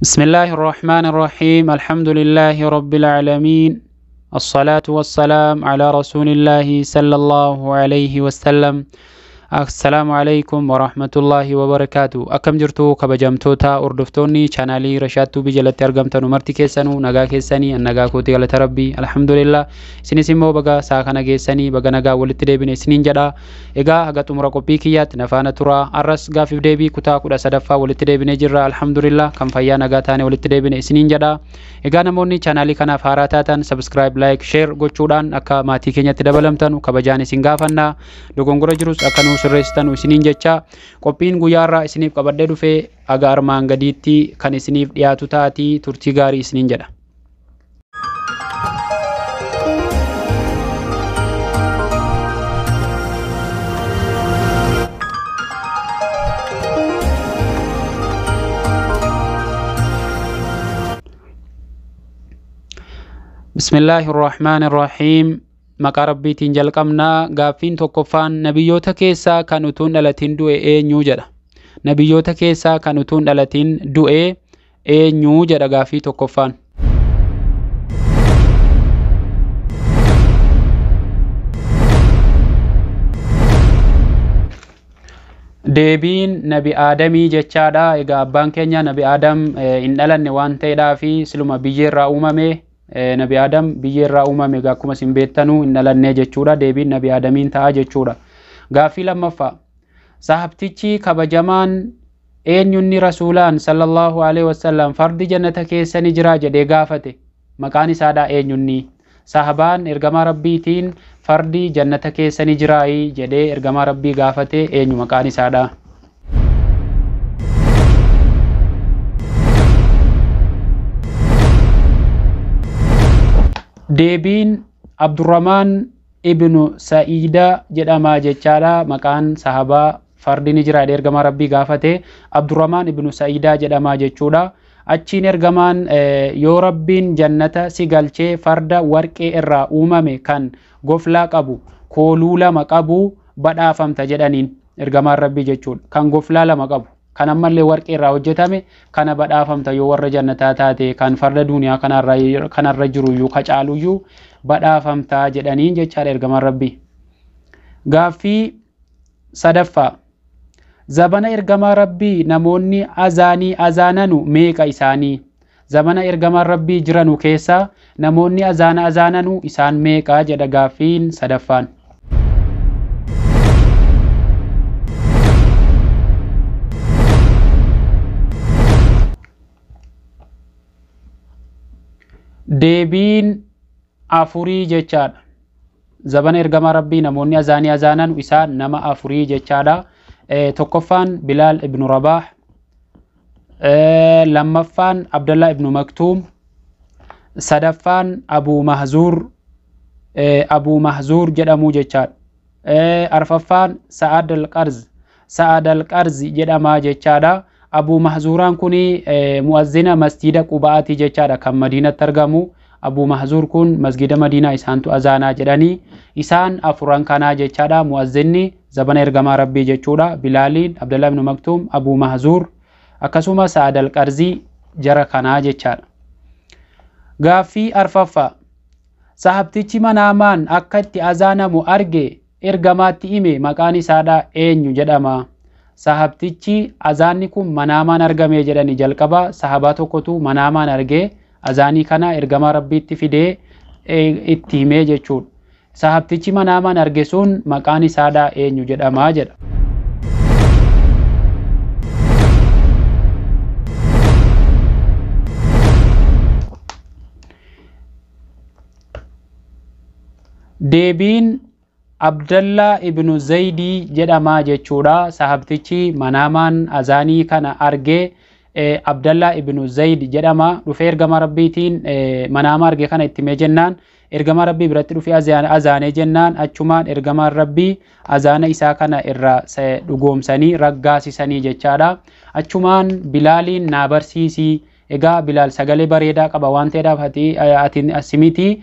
بسم الله الرحمن الرحيم. الحمد لله رب العالمين، الصلاة والسلام على رسول الله صلى الله عليه وسلم. السلام عليكم ورحمة الله وبركاته. Akkam jirtu kabajamtoota hordoftoonni chaanaalii Rashaad Tuubii jalatti argamtan umarti keessanuu? Nagaa keessanii? Nagaa kooti, galata Rabbii, alhamdulillah. Isinis immoo baga saa kana geessanii, baga nagaa walitti deebine isiniin jedha. Egaa haga xumura qophii kiyyaatti na faana tura. Arras gaafiif deebii kutaa 13ffaa walitti deebinee jirra. Alhamdulillah, kan fayyaa nagaa taane walitti deebine isiniin jedha. Egaa namoonni chaanaalii kanaaf haaraa taatan subscribe, like, share gochuudhaan akka maatii keenyatti dabalamtan kabajaan isin gaafanna. Dogongora jirus akka nuu sirreessitan isiniin jecha, qophiin guyyaarraa isiniif qabadhee dhufee haga armaan gadiitti kan isiniif dhiyaatu taatii, turtii gaarii isiniin jedha. بسم الله الرحمن الرحيم. Maqaa Rabbiitiin jalqabnaa. Gaaffiin tokkoffaan, nabiyyoota keessaa kan utuun dhalatin du'e eenyu jedha. Nabiyyoota keessaa kan utuun dhalatin du'e eenyu jedha gaaffii tokkoffaan. Deebiin Nabi Aadamii jechaadha. Egaa abbaan keenya Nabi Aadam hin dhalanne waan ta'eedhaa fi siluma biyyeerraa uumame. Nabi Aadam biyyeerraa uumame, egaa akkuma isin beektanuu hin dhalannee jechuudha. Deebiin Nabi Aadamiin ta'a jechuudha. Gaaffii lammaffaa, sahabtichi kabajamaan eenyunni Rasuulaan sallallahu alaihi wasallam fardi jannata keessa ni jira jedhee gaafate, maqaan isaadhaa eenyunni? Sahabaan ergamaa Rabbiitiin fardi jannata keessa ni jiraayi jedhee ergamaa Rabbii gaafate eenyu maqaan isaadhaa? Deebiin Abdurrahmaan ibnu Sa'iida jedhama jechaadha. Maqaan sahabaa fardi ni jira jedhee ergamaa Rabbii gaafate Abdurrahmaan ibnu Sa'iidaa jedhama jechuudha. Achiin ergamaan yoo Rabbiin jannata si galchee farda warqee irraa uumame kan goflaa qabu, kooluu lama qabu badhaafamta jedhaniin ergamaan Rabbii jechuudha. Kan goflaa lama qabu, kan ammallee warqee irraa hojjetame kana badhaafamta yoo warra jannataa taate, kan farda duniyaa kanarra jiruyyuu ka caaluyyuu badhaafamta jedhaniin jechaadha ergamaan Rabbii. Gaaffii sadaffaa, zabana ergamaa Rabbii namoonni azaanii azaananu meeqa isaanii? Zabana ergamaan Rabbii jiranu keessaa namoonni azaana azaananu isaan meeqa jedha gaaffiin sadaffaan. Deebiin afurii jechaadha. Zabana ergamaa Rabbii namoonni azaanii azaananu isaan nama afurii jechaadha. Tokkoffaan Bilaal ibnu Rabaah, lammaffaan Abdallah ibnu Maktuum, sadaffaan Abuu Mahzuur, Abuu Mahzuur jedhamuu jechaadha. Arfaffaan Sa'ad al-Qarz, Sa'ad al-Qarz jedhamaa jechaadha. Abuu Mahzuuraan kuni mu'azzina masjida Quba'aati jechaadha, kan Madiinatti argamu. Abuu Mahzuur kun masgida Madiinaa isaantu azaanaa jedhanii, isaan afuran kanaa jechaadha. Mu'azzinni zabana ergamaa Rabbii jechuudha. Bilaaliin, Abdallah ibn Maktuum, Abuu Mahzuur akkasuma Sa'ad al-Qarzii, jara kanaa jechaadha. Gaaffii arfaffaa, sahabtichi manaamaan akka itti azaanamu arge ergamaatti hime maqaan isaadha eenyu jedhama? Sahabtichi azaanni kun manaamaan argame jedhani, jalqaba sahabaa tokkotu manaamaan argee azaanii kana ergamaa Rabbiitti fidee itti himee jechuudha. Sahabtichi manaamaan arge sun maqaan isaadha eenyu jedhama jedha. Deebiin Abdallaa ibnu Zaydii jedhama jechuudha. Sahabtichi manaamaan azaanii kana argee Abdallaa ibnu Zayd jedhama. Dhufee ergamaa Rabbiitiin manaama arge kana itti himee jennaan, ergamaa Rabbii biratti dhufee azaanee jennaan, achumaan ergamaan Rabbii azaana isaa kana irraa dhugoomsanii raggaasisanii jechaadha. Achumaan Bilaaliin naa barsiisii, egaa Bilaal sagalee bareedaa qaba waan ta'eedhaaf, ati asimiti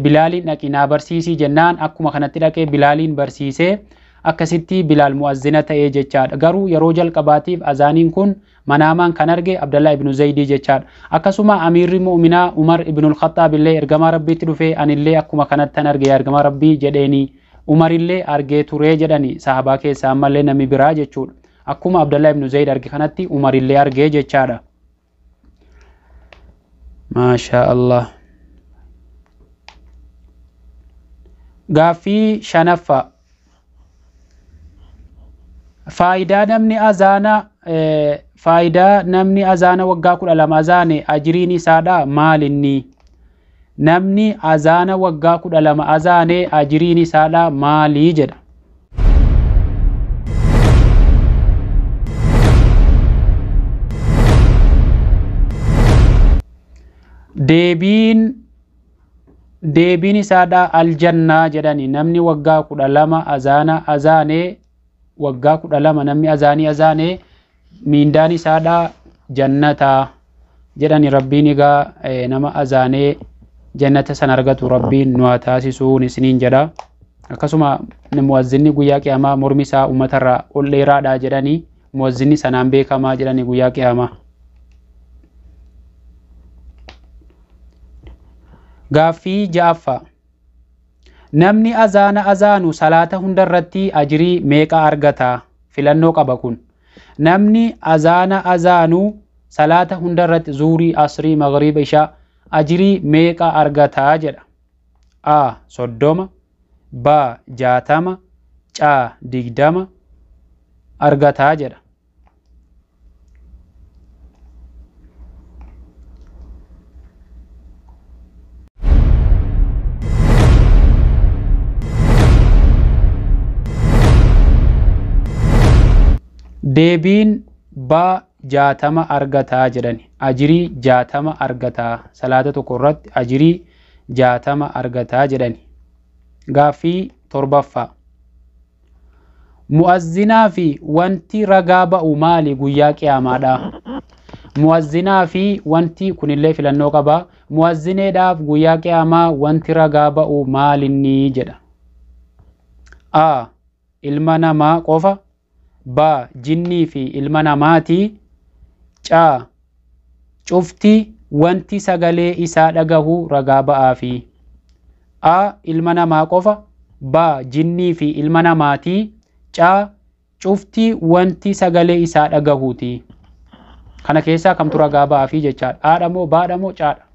Bilaaliin dhaqi naa barsiisii jennaan, akkuma kanatti dhaqee Bilaaliin barsiisee, akkasitti Bilaal mu'azzina ta'ee jechaadha. Garuu yeroo jalqabaatiif azaaniin kun Manaamaan kan arge Abdallaa ibnu Zaydii jechaadha. Akkasuma amiirri mu'minaa Umar ibnul Khattaab illee ergamaa Rabbiitti dhufee anillee akkuma kanattan arge yaa ergamaa Rabbii jedheeni. Umarillee argee turee jedhani sahabaa keessaa ammallee namni biraa jechuudha. Akkuma Abdallaa ibnu Zayd arge kanatti Umarillee argee jechaadha. Maashaa Allah. Gaaffii shanaffaa. Faayidaa namni azaana faayidaa namni azaana waggaa 12 azaane ajiriin isaadha maalinni? Namni azaana waggaa 12 azaane ajiriin isaadha maalii jedha. Deebiin isaadha aljannaa jedhani. Namni waggaa 12 azaana azaane waggaa 12 namni azaanii azaane miindaan isaadha jannataa jedhani. Rabbiin egaa nama azaanee jannata san argatu Rabbiin nu haa taasisuun isiniin jedha. Akkasuma muwazzinni guyyaa qiyaamaa mormi isaa uummatarraa ol dheeraadha jedhani. Muwazzinni sanaan beekamaa jedhani guyyaa qiyaamaa. Gaaffii ja'affaa. Namni azaana azaanu salaata hundarratti ajirii meeqa argata? Filannoo qaba kun. Namni azaana azaanu salaata hundarratti zuurii, asrii, magriiba, ishaa ajirii meeqa argata jedha. A 30, B 60, C 20 argata jedha. Deebiin B 60 argataa jedhani. Ajirii 60 argataa. Salaata tokko irratti ajirii 60 argataa jedhani. Gaaffii torbaffaa. Mu'azzinaa fi wanti ragaa ba'u maali guyyaa qiyaamaadha? Mu'azzinaa fi wanti kunillee filannoo qaba. Mu'azzineedhaaf guyyaa qiyaamaa wanti ragaa ba'u maalinni jedha. A. Ilma namaa qofa. B. Jinnii fi ilma namaati. C. Cufti wanti sagalee isaa dhagahu ragaa ba'aafi. A. Ilma namaa qofa. B. Jinnii fi ilma namaati. C. Cufti wanti sagalee isaa dhagahuuti. Kana keessaa kamtu ragaa ba'aafi jechaadha. Aadha moo baadha moo caadha?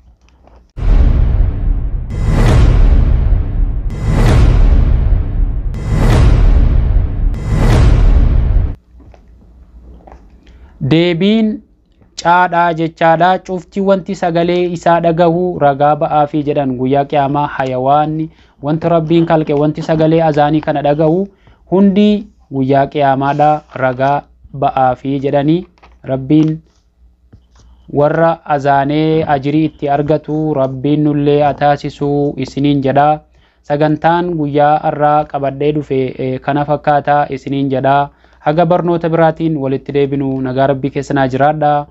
Deebiin caadhaa jechaadha. Cufti wanti sagalee isaa dhagahu ragaa ba'aafi jedhan guyyaa qiyaamaa hayawaanni wanti Rabbiin kalqe wanti sagalee azaanii kana dhagahu hundi guyyaa qiyaamaadha ragaa ba'aafi jedhanii. Rabbiin warra azaanee ajirii itti argatu Rabbiin nullee ataasisuu isiniin jedha. Sagantaan guyyaa har'aa qabadhee dhufe kana fakkaata isiniin jedha. Haga barnoota biraatiin walitti deebinu nagaa Rabbii keessa naa jiraadha.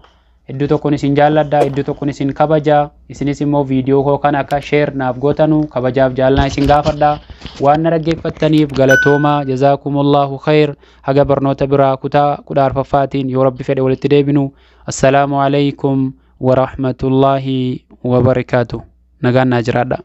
Iddoo tokkoon isin jaalladha, iddoo tokkoon isin kabaja. Isinis immoo viidiyoo koo kana akka sheer naaf gootanu kabajaaf jaalladha isin gaafadha. Waan na dhaggeeffattaniif galatooma. Jazaakumullahu khayr. Haga barnoota biraa kutaa 14ffaatiin yoo Rabbi fedhe walitti deebinu. Assalaamu alaikum warahmatullaahi wabarakaatuh. Nagaan naa jiraadha.